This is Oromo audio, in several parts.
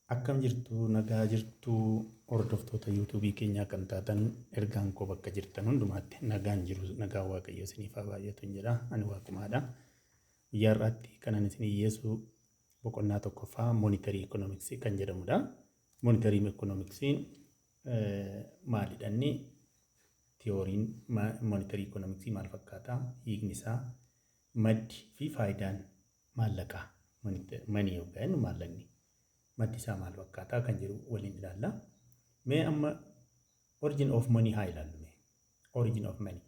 Akkam jirtu? Nagaa jirtu? Hordoftoota YouTubeii keenyaa kan taatan, ergaan koo bakka jirtan hundumaatti nagaan jiru, nagaan Waaqayyo isiniif haa baay'atu jedha. Ani Waaqumaadha. Guyyaa har'aatti kanan isin dhiyeessu boqonnaa tokkoffaa monetary economicsii kan jedhamudha. Monetary economicsiin maalidha inni? Theoryn monetary economicsii maal fakkaata? Hiikni isaa, maddi fi faayidaan maallaqaa, money yookaan maallaqni, maddi isaa maal fakkaataa kan jedhu waliin ilaalla. Mee amma origin of money haa ilaallu mee. Origin of money.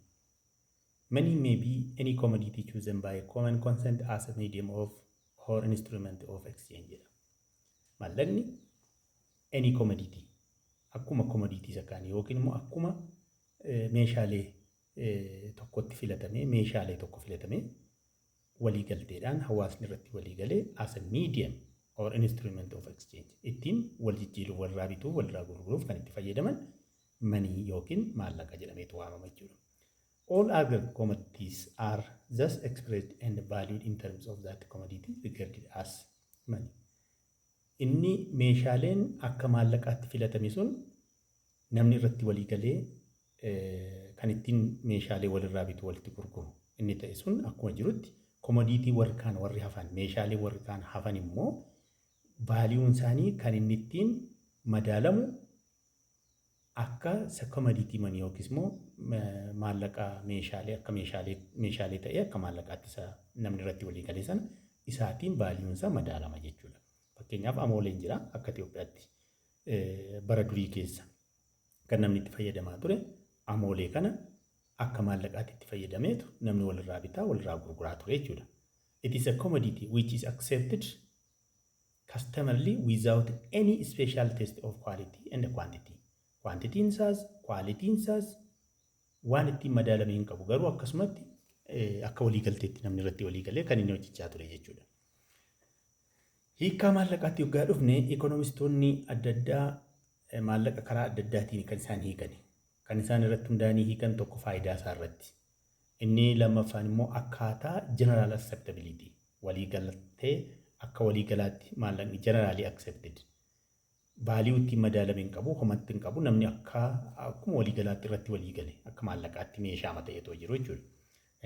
Money may be any commodity chosen by common consent as a medium of or instrument of exchange jedha. Maallaqni any commodity, akkuma commodity isa kaanii yookiin immoo akkuma meeshaalee tokkotti filatamee, meeshaalee tokko filatamee, walii galteedhaan hawaasni irratti walii galee as a medium or instrument of exchange ittiin wal jijjiiruuf, walirraa bituuf, walirraa gurguruuf kan itti fayyadaman money yookiin maallaqa jedhameetu waamama jechuudha. All other commodities are thus expressed and valued in terms of that commodity regarded as money. Inni meeshaaleen akka maallaqaatti filatame sun namni irratti walii galee kan ittiin meeshaalee walirraa bitu, walitti gurguru inni ta'e sun akkuma jirutti, commodity warri kaan warri hafan, meeshaalee warri kaan hafan immoo valueun isaanii kan inni ittiin madaalamu akka commodity money yookiis immoo maallaqa meeshaalee akka meeshaalee ta'ee akka maallaqaatti isa namni irratti walii galee sana isaatiin valueun isaa madaalama jechuudha. Fakkeenyaaf, amooleen jira. Akka Itoophiyaatti bara durii keessa kan namni itti fayyadamaa ture amoolee kana akka maallaqaatti itti fayyadameetu namni walirraa bitaa, walirraa gurguraa ture jechuudha. It is a commodity which is accepted customarily without any special test of quality and quantity. Quantityn isaas qualityn isaas waan ittiin madaalame hin qabu, garuu akkasumatti akka waliigalteetti namni irratti waliigalee kan inni hojjechaa ture jechuudha. Hiikkaa maallaqaatti yoggaa dhufne, economistoonni adda addaa maallaqa karaa adda addaatiin kan isaan hiikani. Kan isaan irratti hundaa'anii hiikan tokko faayidaa isaa irratti. Inni lammaffaan immoo akkaataa general acceptability, waliigaltee, akka waliigalaatti maallaqni generally accepted. Value ittiin madaalame hin qabu, homatti hin qabu, namni akkuma waliigalaatti irratti waliigale akka maallaqaatti meeshaa ta'eetoo jiru jechuudha.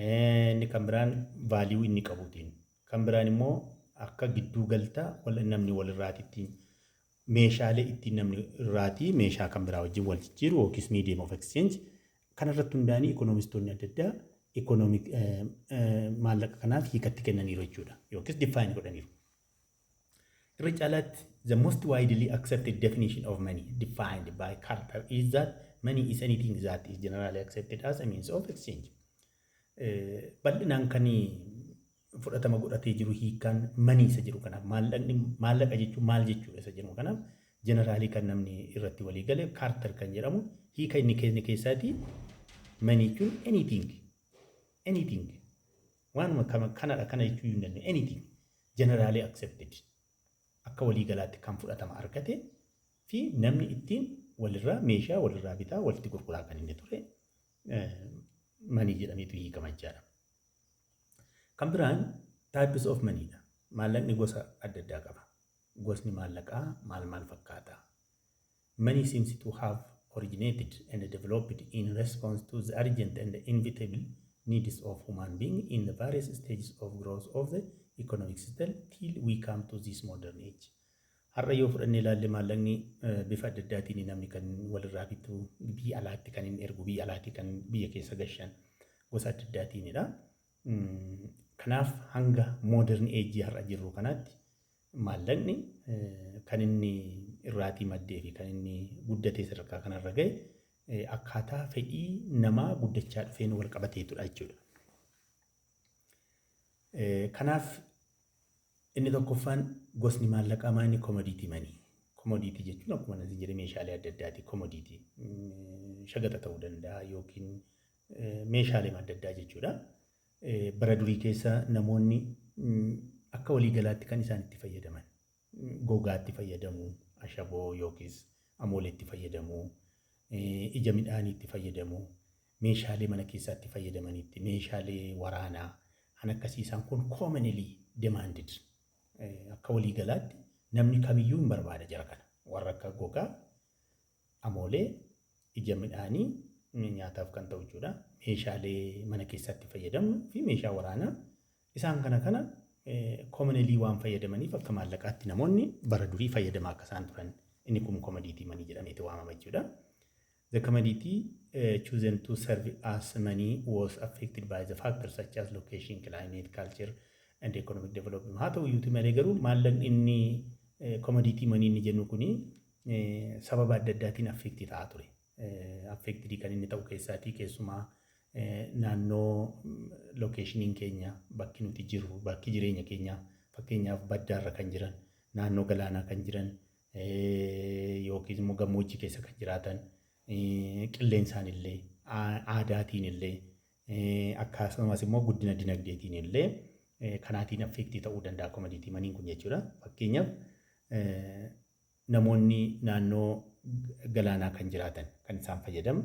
Inni kan biraan value inni qabuutiin. Kan biraan immoo akka gidduu galtaa namni walirraati ittiin meeshaalee ittiin namni irraatii meeshaa kan biraa wajjin wal jijjiiru yookiis medium of exchange kanarratti hundaa'anii economistoonni adda addaa economic maallaqa kanaaf hiikatti kennaniiru jechuudha yookiis define godhaniiru. Irra caalaatti, the most widely accepted definition of money defined by Carter is that money is anything that is generally accepted as a means of exchange. Bal'inaan kan fudhatama godhatee jiru hiikkaan money isa jedhu kanaaf, maallaqni, maallaqa jechuun maal jechuudha isa jedhu kanaaf, generally kan namni irratti walii gale Carter kan jedhamu hiika inni kenne keessaati money jechuun anything, waanuma kanadha kana jechuu hin dandeenyu, anything generally accepted, akka walii galaatti kan fudhatama argate fi namni ittiin walirraa meeshaa walirraa bitaa, walitti gurguraa kan inni ture money jedhameetu hiikama jechaadha. Kan biraan types of money dha. Maallaqni gosa adda addaa qaba. Gosni maallaqaa maal maal fakkaata? Money seems to have originated and developed in response to the urgent and inevitable needs of human being in the various stages of growth of the economic system till we come to this modern age. Har'a yoo fudhannee ilaalle, maallaqni bifa adda addaatiin namni kan walirraa bitu, biyya alaatti kan inni ergu, biyya alaatti kan biyya keessa gashan gosa adda addaatiinidha. Kanaaf hanga modern age har'a jirru kanaatti maallaqni kan inni irraatii maddee fi kan inni guddatee sadarkaa kanarra gahe akkaataa fedhii namaa guddachaa dhufeen wal qabateetudha jechuudha. Kanaaf inni tokkoffaan gosni maallaqaa maali? Commodity money. Commodity jechuun akkuma nasi jedhe meeshaalee adda addaati. Commodity shaqaxa ta'uu danda'a yookiin meeshaalee adda addaa jechuudha. Bara durii keessa namoonni akka waliigalaatti kan isaan itti fayyadaman gogaatti fayyadamu, ashaboo yookiis amooleetti fayyadamu, ija midhaaniitti fayyadamu, meeshaalee mana keessaatti fayyadamanitti, meeshaalee waraanaa kan akkasii isaan kun commonly demanded, akka waliigalaatti Namni kamiyyuu hin barbaada jara kana. Warra akka gogaa, amoolee, ija midhaanii nyaataaf kan ta'u jechuudha. Meeshaalee mana keessatti fayyadamnu fi meeshaa waraanaa isaan kana commonly waan fayyadamaniif akka maallaqaatti namoonni bara durii fayyadamaa akka isaan turan inni kun commodity money jedhameeti waamama jechuudha. The commodity chosen to serve as money was affected by the factors such as location, climate, culture and economic development. Haa ta'u iyyuuti malee garuu maallaqni inni commodity money inni jennu kuni sababa adda addaatiin affect ta'aa ture. Affected kan inni ta'u keessaatii keessumaa naannoo, locationiin keenya, bakki nuti jirru, bakki jireenya keenya, fakkeenyaaf baddaarra kan jiran, naannoo galaanaa kan jiran yookiis immoo gammoojjii keessa kan jiraatan, qilleensaan illee, aadaatiin illee, akkasumas immoo guddina dinagdeetiin illee kanaatiin affect ta'uu danda'a commodity moneyn kun jechuudha. Fakkeenyaaf namoonni naannoo galaanaa kan jiraatan kan isaan fayyadaman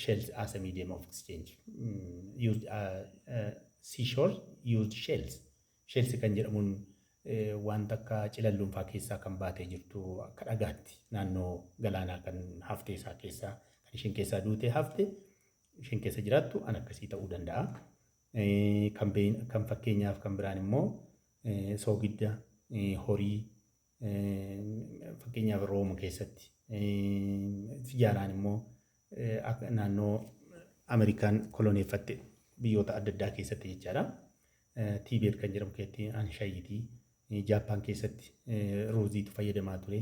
shells as a medium of exchange, used seashore used shells. Shells kan jedhamuun wanta akka cilalluunfaa keessaa kan baatee jirtu, akka dhagaatti naannoo galaanaa kan haftee isaa keessaa kan isheen keessaa duutee hafte isheen keessa jiraattu an akkasii ta'uu danda'a. Kan fakkeenyaaf kan biraan immoo soogidda horii, fakkeenyaaf Rooma keessatti, sijaaraan immoo naannoo Ameerikaan koloneeffatte biyyoota adda addaa keessatti jechaadha. Tiibeet kan jedhamu keessatti anshayitii, Jaappaan keessatti ruuziitu fayyadamaa ture.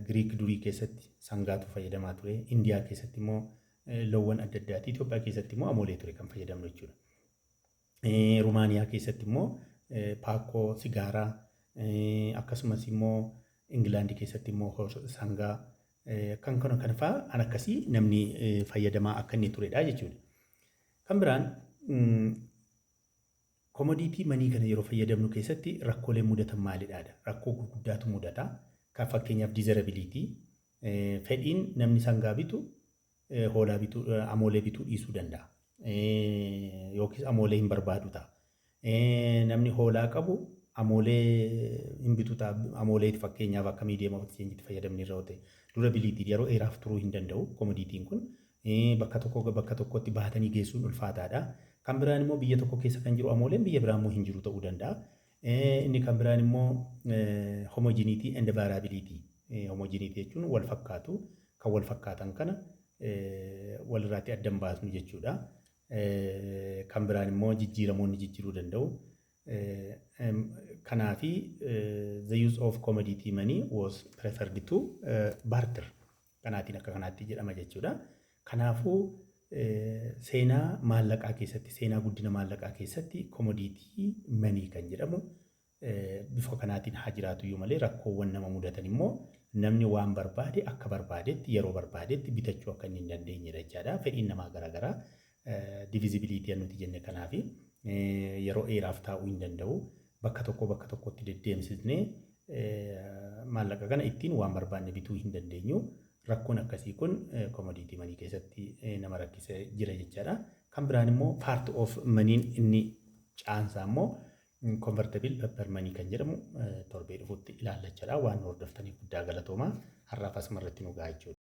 Giriik durii keessatti sangaatu fayyadamaa ture. Indiyaa keessatti immoo loowwan adda addaati. Itoophiyaa keessatti immoo amoolee ture kan fayyadamnu jechuudha. Rumaaniyaa keessatti immoo paakkoo sigaaraa, akkasumas immoo Ingilaandii keessatti immoo sangaa kan kana kana fa'aa an akkasii namni fayyadamaa akka inni turedha jechuudha. Kan biraan commodity money kana yeroo fayyadamnu keessatti rakkooleen mudatan maalidha? Rakkoo gurguddaatu mudata. Kan fakkeenyaaf desirability, fedhiin namni sangaa bitu hoolaa bituu, amoolee bituu dhiisuu danda'a. Yookiis amoolee hin barbaadu ta'a. Namni hoolaa qabu amoolee hin bitu ta'a. Amoolee fakkeenyaaf akka medium of exchange fayyadamni irra ta'e. Durability, yeroo dheeraaf turuu hin danda'u commodityn kun. Bakka tokko bakka tokkotti baatanii geessuun ulfaataadha. Kan biraan immoo biyya tokko keessa kan jiru amooleen biyya biraa immoo hin jiru ta'uu danda'a. Inni kan biraan immoo homogeneity and variability. Homogeneity jechuun wal fakkaatu, kan wal fakkaatan kana walirraatti addan baasnu jechuudha. Kan biraan immoo jijjiiramoonni jijjiiruu danda'u. Kanaafi the use of commodity money was preferred to barter. Kanaatiin akka kanaatti jedhama jechuudha. Kanaafuu seenaa maallaqaa keessatti, seenaa guddina maallaqaa keessatti commodity money kan jedhamu bifa kanaatiin haa jiraatu iyyuu malee rakkoowwan nama mudatan immoo namni waan barbaade akka barbaadetti yeroo barbaadetti bitachuu akka inni hin dandeenyedha jechaadha. Fedhiin namaa garaagaraa, divisibility nuti jenne kanaafi yeroo dheeraaf taa'uu hin danda'u. Bakka tokko bakka tokkotti deddeemsisnee maallaqa kana ittiin waan barbaanne bituu hin dandeenyu. Rakkoon akkasii kun commodity money keessatti nama rakkisee jira jechaadha. Kan biraan immoo part of moneyn inni caansaa immoo convertible paper money kan jedhamu torbee dhufutti ilaalla jechaadha. Waan hordoftaniif guddaa galatoomaa. Har'aaf asuma irratti nu ga'a jechuudha.